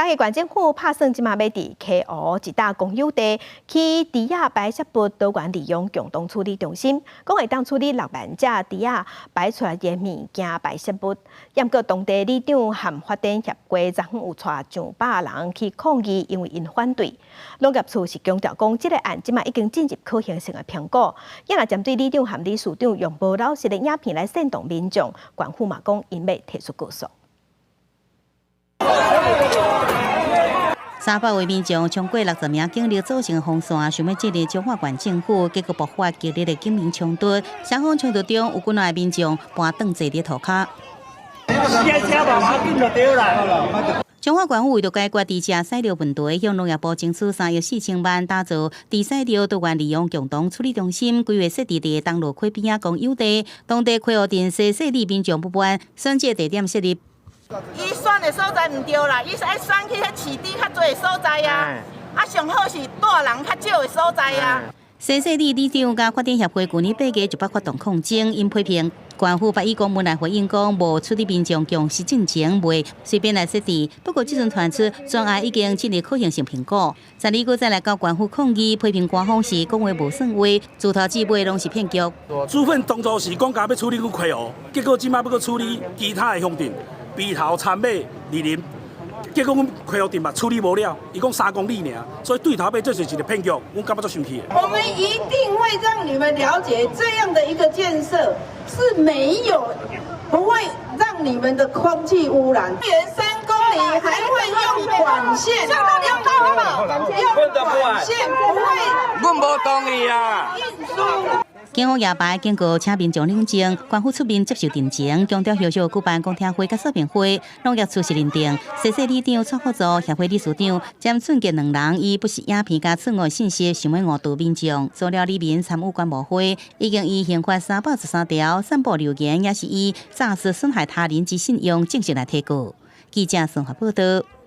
嘉義縣政府拍算這馬欲佇溪湖一搭公有地起豬仔排泄物多元利用共同處理中心，講會當處理6萬隻豬仔排出來的物件排泄物。毋過當地里長和發展協會昨昏有帶上百人去抗議，因為𪜶反對。農業處是強調講，這个案這馬已經進入可行性的評估。也若針對里長和理事長用無老實的影片來煽動民眾，縣府嘛講𪜶欲提出告訴。300位民眾衝過60名警力組成封線，想欲進入彰化縣政府，結果爆發激烈的警民衝突。雙方衝突中有幾若个民眾盤斷坐佇塗跤。彰化縣府為著解決豬隻屎尿問題，向農業部爭取3億4千萬，打造豬屎尿多元利用共同處理中心，規劃設置佇東螺溪邊仔公有地，當地溪湖鎮西勢里民眾不滿，選這地點設立。伊選的所在毋對啦，伊是愛選去彼飼豬較濟的所在啊，啊上好是住人較少的所在啊。西勢里里長佮發展協會舊年8月就捌發動抗爭，𪜶批評縣府捌以公文來回應講，無處理民眾共識進前，袂隨便來設置。不過這陣傳出專案已經進入可行性評估，十二閣再來到縣府抗議，批評官方是講話無算話，自頭至尾攏是騙局。處分當初是講共欲處理阮溪湖，結果這馬欲閣處理其他的鄉鎮。埤頭、杉馬、二林，結果阮溪湖鎮嘛處理無了，伊講3公里爾，所以對頭尾這是一个騙局，阮感覺足生氣的。我們一定會讓你們了解，這樣的一個建設是沒有不會讓你們的空氣污染。遠3公里還會用管線，用管線不會。阮無同意啊。警方夜排經過請民眾冷靜，縣府出面接受陳情，強調後續舉辦公聽會佮說明會，農業處是認定西勢里長蔡福祖協會理事長詹俊傑兩人以不實影片佮錯誤信息，想欲誤導民眾，滋擾里民參與觀摩會，已經依刑法313條散布流言，也是以詐欺損害他人之信用正式來提告。記者孫華報道。